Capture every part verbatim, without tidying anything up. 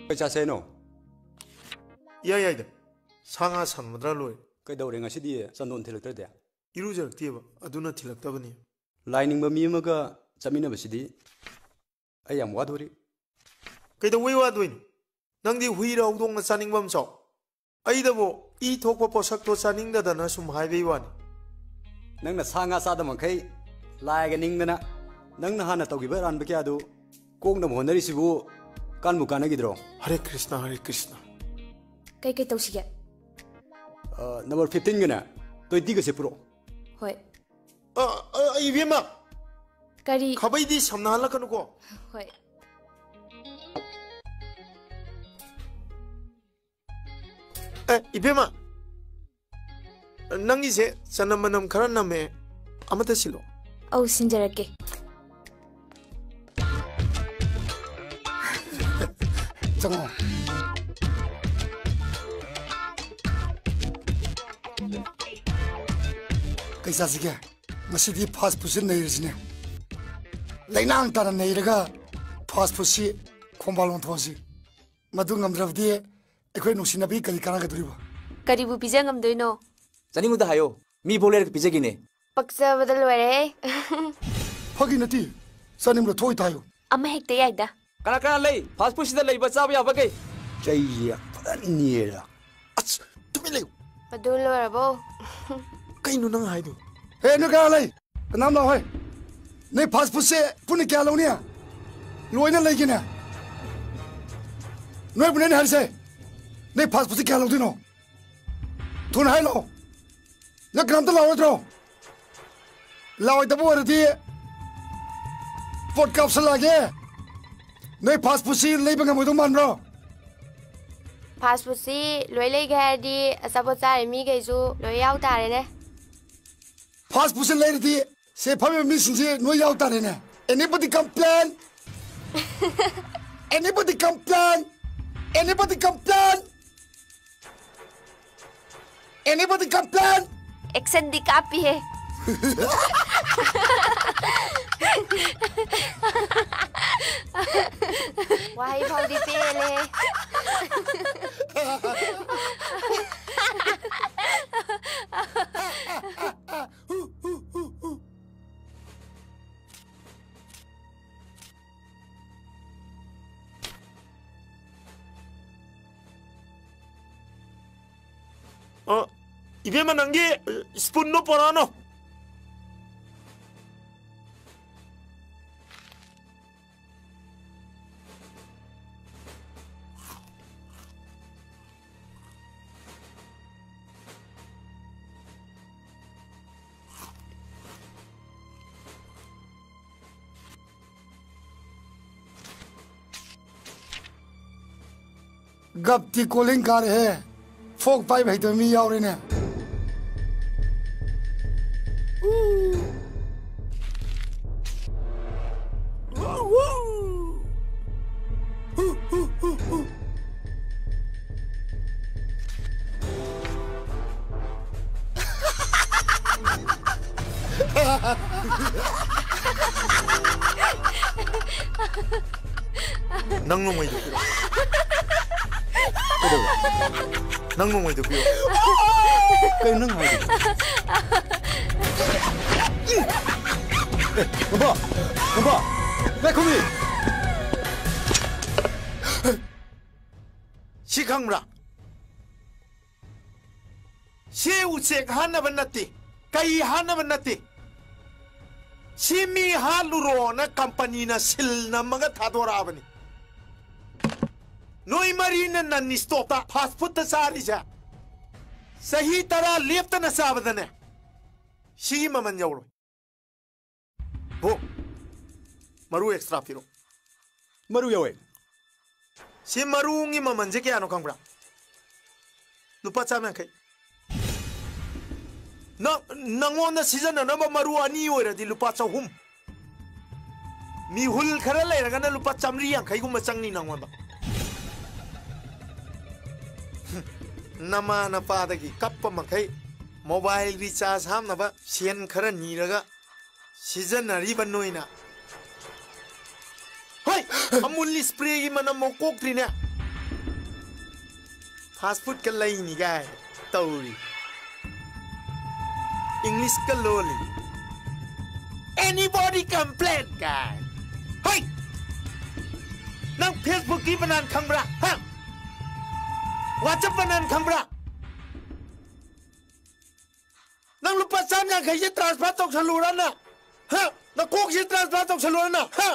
ꯀꯩ ꯆꯥꯁꯦ ꯍꯥꯏꯅꯣ? ꯏꯌꯥ ꯌꯥꯏꯗ꯫ ꯁꯥ ꯉꯥ ꯁꯟ ꯃꯗ꯭ꯔꯥ ꯂꯣꯏꯔꯦ꯫ ꯀꯩꯗꯧꯔꯦ ꯉꯁꯤꯗꯤ ꯆꯟꯗꯣꯟ ꯊꯤꯜꯂꯛꯇ꯭ꯔꯗꯤ? ꯏꯔꯨꯖꯔꯛꯇꯦꯕ, ꯑꯗꯨꯅ ꯊꯤꯜꯂꯛꯇꯕꯅꯤ꯫ ꯂꯥꯏ ꯅꯤꯡꯕ ꯃꯤ ꯑꯃꯒ ꯆꯠꯃꯤꯟꯅꯕꯁꯤꯗꯤ ꯑꯩ ꯌꯥꯝ ꯋꯥꯗꯣꯔꯤ꯫ ꯀꯩꯗꯧꯕꯩ ꯋꯥꯗꯣꯏꯅꯣ? ꯅꯪꯗꯤ ꯍꯨꯏꯔ ꯍꯧꯗꯣꯡꯅ ꯆꯥꯅꯤꯡꯕ ꯑꯃ ꯆꯥꯎ꯫ ꯑꯩꯗꯕꯨ ꯏ ꯊꯣꯛꯄ ꯄꯣꯠꯁꯛꯇꯣ ꯆꯥꯅꯤꯡꯗꯗꯅ ꯁꯨꯝ ꯍꯥꯏꯕꯩ ꯋꯥꯅꯤ꯫ ꯅꯪꯅ ꯁꯥ ꯉꯥ ꯆꯥꯗꯕ ꯃꯈꯩ ꯂꯥꯏꯒ ꯅꯤꯡꯗꯅ ꯅꯪꯅ ꯍꯥꯟꯅ ꯇꯧꯈꯤꯕ ꯑꯔꯥꯟꯕ ꯀꯌꯥꯗꯨ ꯀꯣꯛꯅꯕ ꯍꯣꯠꯅꯔꯤꯁꯤꯕꯨ ꯀꯥꯟꯕꯨ ꯀꯥꯟꯅꯈꯤꯗ꯭ꯔꯣ? ꯍꯔꯦ ꯀ꯭ꯔꯤꯁꯅ, ꯍꯔꯦ ꯀ꯭ꯔꯤꯁꯅ꯫ ꯀꯩ ꯀꯩ ꯇꯧꯁꯤꯒꯦ? ꯑ, ꯅꯝꯕꯔ ꯐꯤꯐꯇꯤꯟꯒꯅꯦ ꯇ꯭ꯋꯦꯟꯇꯤꯒꯁꯦ ꯄꯨꯔꯛꯑꯣ꯫ ꯍꯣꯏ꯫ ꯑ, ꯑ, ꯏꯕꯦꯝꯃ! ꯀꯔꯤ? ꯈꯥꯕꯩꯗꯤ ꯁꯝꯅꯍꯜꯂꯛꯀꯅꯨꯀꯣ꯫ ꯍꯣꯏ꯫ ꯑꯦ, ꯏꯕꯦꯝꯃ! ꯅꯪꯒꯤꯁꯦ ꯆꯅꯝ ꯃꯅꯝ ꯈꯔ ꯅꯝꯃꯦ꯫ ꯑꯃꯇ ꯁꯤꯜꯂꯣ꯫ ꯑꯧ, ꯁꯤꯟꯖꯔꯛꯀꯦ꯫ ꯆꯪꯉꯣ꯫ ꯀꯩ ꯆꯥꯁꯤꯒꯦ? ꯉꯁꯤꯗꯤ ꯐꯥꯁ ꯐꯨꯗꯁꯦ ꯅꯩꯔꯁꯤꯅꯦ꯫ ꯂꯩꯅꯥꯡ ꯇꯥꯅ ꯅꯩꯔꯒ ꯐꯥꯁ ꯐꯨꯗꯁꯤ ꯈꯣꯡꯕꯥꯜ ꯑꯣꯟꯊꯣꯛꯑꯁꯤ꯫ ꯃꯗꯨ ꯉꯝꯗ꯭ꯔꯕꯗꯤ ꯑꯩꯈꯣꯏ ꯅꯨꯡꯁꯤꯅꯕꯒꯤ ꯀꯔꯤ ꯀꯥꯟꯅꯒꯗꯧꯔꯤꯕ? ꯀꯔꯤꯕꯨ ꯄꯤꯖ ꯉꯝꯗꯣꯏꯅꯣ? ꯆꯥꯅꯤꯡꯕꯗ ꯍꯥꯏꯌꯣ, ꯃꯤ ꯐꯥꯎ ꯂꯩꯔꯒ ꯄꯤꯖꯒꯦꯅꯦ꯫ ꯄꯛꯆꯕꯗ ꯂꯣꯏꯔꯦꯍꯦ꯫ ꯐꯥꯒꯤ ꯅꯠꯇꯦ, ꯆꯥꯅꯤꯡꯕꯗ ꯊꯣꯛꯏ ꯊꯥꯏꯌꯨ꯫ ꯑꯃ ꯍꯦꯛꯇ ꯌꯥꯏꯗ꯫ ꯀꯅꯥ ꯀꯅꯥ ꯂꯩ? ꯐꯥꯁ ꯐꯨꯗꯁꯤꯗ ꯂꯩꯕ ꯆꯥꯕ ꯌꯥꯕꯈꯩ꯫ ꯆꯩꯁꯦ ꯐꯖꯅ ꯅꯤꯔꯦꯗ꯫ ꯑꯁ, ꯇꯨꯃꯤꯟ ꯂꯩꯌꯨ꯫ ꯃꯗꯨ ꯂꯣꯏꯔꯕꯣ? ꯀꯩꯅꯣ ꯅꯪ ꯍꯥꯏꯗꯣ? ꯍꯦ, ꯅꯣꯏ ꯀꯅꯥ ꯂꯩ? ꯀꯅꯥꯝ ꯂꯥꯛꯑꯣ ꯍꯦ꯫ ꯅꯣꯏ ꯐꯥꯁ ꯐꯨꯗꯁꯦ ꯄꯨꯟꯅ ꯀꯌꯥ ꯂꯧꯅꯤ? ꯂꯣꯏꯅ ꯂꯩꯒꯦꯅꯦ꯫ ꯅꯣꯏꯕꯨꯅꯦ ꯑꯩꯅ ꯍꯥꯏꯔꯤꯁꯦ꯫ ꯅꯣꯏ ꯐꯥꯁ ꯐꯨꯗꯁꯦ ꯀꯌꯥ ꯂꯧꯗꯣꯏꯅꯣ? ꯊꯨꯅ ꯍꯥꯏ ꯂꯥꯛꯑꯣ꯫ ꯅꯪ ꯀꯅꯥꯝꯇ ꯂꯥꯛꯑꯣꯏꯗ꯭ꯔꯣ? ꯂꯥꯛꯑꯣꯏꯗꯕ ꯑꯣꯏꯔꯗꯤ ꯄꯣꯠ ꯀꯥꯞꯁꯜꯂꯛꯑꯒꯦ꯫ ꯅꯣꯏ ꯐꯥꯁ ꯐꯨꯗꯁꯤ ꯂꯩꯕ ꯉꯝꯃꯣꯏꯗꯧ ꯃꯥꯟꯕ꯭ꯔꯣ? ꯐꯥꯁ ꯐꯨꯗꯁꯤ ꯂꯣꯏ ꯂꯩꯒꯦ ꯍꯥꯏꯔꯗꯤ ꯑꯆꯥꯄꯣꯠ ꯆꯥꯔꯤ ꯃꯤꯈꯩꯁꯨ ꯂꯣꯏ ꯌꯥꯎ ꯇꯥꯔꯦꯅꯦ꯫ ꯐꯥꯁ ꯐꯨꯗꯁꯤ ꯂꯩꯔꯗꯤ ꯁꯦ ꯐꯝꯃꯤꯕ ꯃꯤꯁꯤꯡꯁꯤ ꯂꯣꯏ ꯌꯥꯎ ꯇꯥꯔꯦꯅꯦ꯫ Anybody complain? Anybody complain? Anybody complain? Anybody complain? ꯑꯦꯛꯁꯟꯗꯤ ꯀꯥꯞꯄꯤꯍꯦ꯫ ꯋꯥꯍꯩ ꯐꯥꯎꯗꯤ ꯄꯦꯜꯂꯦꯍꯦ꯫ ꯑ, ꯏꯕꯦꯝꯃ, ꯅꯪꯒꯤ ꯁ꯭ꯄꯨꯟꯗꯣ ꯄꯣꯔꯛꯑꯅꯣ꯫ ꯒꯞꯇꯤ ꯀꯣꯂꯤꯡ ꯀꯥꯔꯦꯍꯦ꯫ ꯐꯣꯛ ꯄꯥꯏꯕ ꯍꯩꯇꯕ ꯃꯤ ꯌꯥꯎꯔꯦꯅꯦ꯫ ꯅꯪ ꯅꯣꯡꯃꯩꯗꯨ ꯄꯤꯔꯛꯑꯣ꯫ ꯀꯩꯗꯧꯕ? ꯅꯪ ꯅꯣꯡꯃꯩꯗꯨ ꯄꯤꯔꯛꯑꯣ꯫ ꯀꯩꯅꯣ ꯅꯪ ꯍꯥꯏꯗꯨꯕꯣ? ꯑꯦ, ꯅꯣꯡꯕ! ꯅꯣꯡꯕ! ꯉꯥꯏꯈꯣꯃꯤ! ꯁꯤ ꯈꯪꯕ꯭ꯔꯥ? ꯁꯤ ꯎꯆꯦꯛ ꯍꯥꯠꯅꯕ ꯅꯠꯇꯦ, ꯀꯩ ꯍꯥꯠꯅꯕ ꯅꯠꯇꯦ꯫ ꯁꯤ ꯃꯤ ꯍꯥꯠꯂꯨꯔꯣꯅ ꯀꯝꯄꯅꯤꯅ ꯁꯤꯜ ꯅꯝꯃꯒ ꯊꯥꯗꯣꯔꯛꯑꯕꯅꯤ꯫ ꯅꯣꯏ ꯃꯔꯤꯅ ꯅꯟ ꯁ꯭ꯇꯣꯞꯇ ꯐꯥꯁ ꯐꯨꯗꯇ ꯆꯥꯔꯤꯁꯦ, ꯆꯍꯤ ꯇꯔꯥ ꯂꯦꯞꯇꯅ ꯆꯥꯕꯗꯅꯦ, ꯁꯤꯒꯤ ꯃꯃꯜ ꯌꯧꯔꯣꯏ꯫ ꯍꯣ, ꯃꯔꯨ ꯑꯦꯛꯁꯇ꯭ꯔꯥ ꯄꯤꯔꯣ꯫ ꯃꯔꯨ ꯌꯧꯋꯦ꯫ ꯁꯤ ꯃꯔꯨꯒꯤ ꯃꯃꯜꯁꯦ ꯀꯌꯥꯅꯣ ꯈꯪꯕ꯭ꯔꯥ? ꯂꯨꯄꯥ ꯆꯥꯝ ꯌꯥꯡꯈꯩ꯫ ꯅꯪ, ꯅꯪꯉꯣꯟꯗ ꯁꯤꯖꯤꯟꯅꯅꯕ ꯃꯔꯨ ꯑꯅꯤ ꯑꯣꯏꯔꯗꯤ ꯂꯨꯄꯥ ꯆꯍꯨꯝ꯫ ꯃꯤꯍꯨꯜ ꯈꯔ ꯂꯩꯔꯒꯅ ꯂꯨꯄꯥ ꯆꯥꯝꯃꯔꯤ ꯌꯥꯡꯈꯩꯒꯨꯝꯕ ꯆꯪꯅꯤ ꯅꯪꯉꯣꯟꯗ꯫ ꯅꯃꯥ ꯅꯄꯥꯗꯒꯤ ꯀꯞꯄ ꯃꯈꯩ ꯃꯣꯕꯥꯏꯜ ꯔꯤꯆꯥꯔꯖ ꯍꯥꯞꯅꯕ ꯁꯦꯟ ꯈꯔ ꯅꯤꯔꯒ ꯁꯤꯖꯤꯟꯅꯔꯤꯕ ꯅꯣꯏꯅ꯫ ꯍꯣꯏ! ꯑꯃꯨꯜ ꯁ꯭ꯄ꯭ꯔꯦꯒꯤ ꯃꯅꯝ ꯃꯣꯛ ꯀꯣꯛꯇ꯭ꯔꯤꯅꯦ꯫ ꯐꯥꯁ ꯐꯨꯗꯀ ꯂꯩꯅꯤ ꯀꯥꯏ ꯇꯧꯔꯤ꯫ ꯏꯪꯂꯤꯁꯀ ꯂꯣꯜꯂꯤ꯫ Anybody complain ꯀꯥꯏ꯫ ꯍꯣꯏ! ꯅꯪ ꯐꯦꯁꯕꯨꯛꯀꯤ ꯕꯅꯥꯟ ꯈꯪꯕ꯭ꯔꯥ? ꯍꯥ? ꯋꯥꯆꯞ ꯕꯅꯥꯟ ꯈꯪꯕ꯭ꯔꯥ? ꯅꯪ ꯂꯨꯄꯥ ꯆꯥꯝ ꯌꯥꯡꯈꯩꯁꯦ transfer ꯇꯧꯁꯜꯂꯨꯔꯅ? ꯍꯥ? ꯅꯀꯣꯛꯁꯤ transfer ꯇꯧꯁꯜꯂꯨꯔꯅ? ꯍꯥ?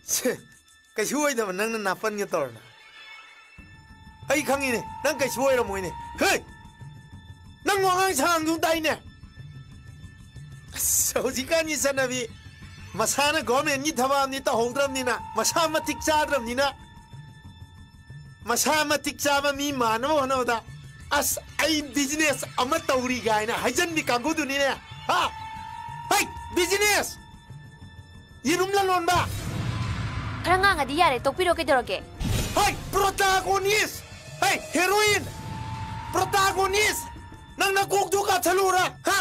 ꯁꯦ, ꯀꯩꯁꯨ ꯑꯣꯏꯗꯕ ꯅꯪꯅ ꯅꯥꯄꯟꯒ ꯇꯧꯔꯅ? ꯑꯩ ꯈꯪꯉꯤꯅꯦ, ꯅꯪ ꯀꯩꯁꯨ ꯑꯣꯏꯔꯝꯃꯣꯏꯅꯦ꯫ ꯍꯦ! ꯅꯪ ꯋꯥꯉꯥꯡ ꯁꯉꯥꯡꯗꯨ ꯇꯥꯏꯅꯦ꯫ ꯑꯁ, ꯍꯧꯖꯤꯛꯀꯥꯟꯒꯤ ꯆꯠꯅꯕꯤ, ꯃꯁꯥꯅ governmentꯀꯤ ꯊꯕꯛ ꯑꯃꯗꯤ ꯇꯧꯍꯧꯗ꯭ꯔꯕꯅꯤꯅ, ꯃꯁꯥ ꯃꯇꯤꯛ ꯆꯥꯗ꯭ꯔꯕꯅꯤꯅ, ꯃꯁꯥ ꯃꯇꯤꯛ ꯆꯥꯕ ꯃꯤ ꯃꯥꯟꯅꯕ ꯍꯣꯠꯅꯕꯗ, "ꯑꯁ, ꯑꯩ business ꯑꯃ ꯇꯧꯔꯤ" ꯀꯥꯏꯅ ꯍꯥꯏꯖꯟꯕꯤ ꯀꯥꯡꯕꯨꯗꯨꯅꯤꯅꯦ꯫ ꯍꯥ? ꯍꯩ, business! ꯌꯦꯔꯨꯝ ꯂꯂꯣꯟꯕ! ꯈꯔ ꯉꯥꯡꯉꯗꯤ ꯌꯥꯔꯦ, ꯇꯣꯛꯄꯤꯔꯣ, ꯀꯩꯗꯧꯔꯒꯦ? ꯍꯩ, protagonist! ꯍꯩ, heroine! Protagonist! ꯅꯪ ꯅꯀꯣꯛꯇꯨ ꯀꯥꯞꯊꯠꯂꯨꯔꯥ? ꯍꯥ?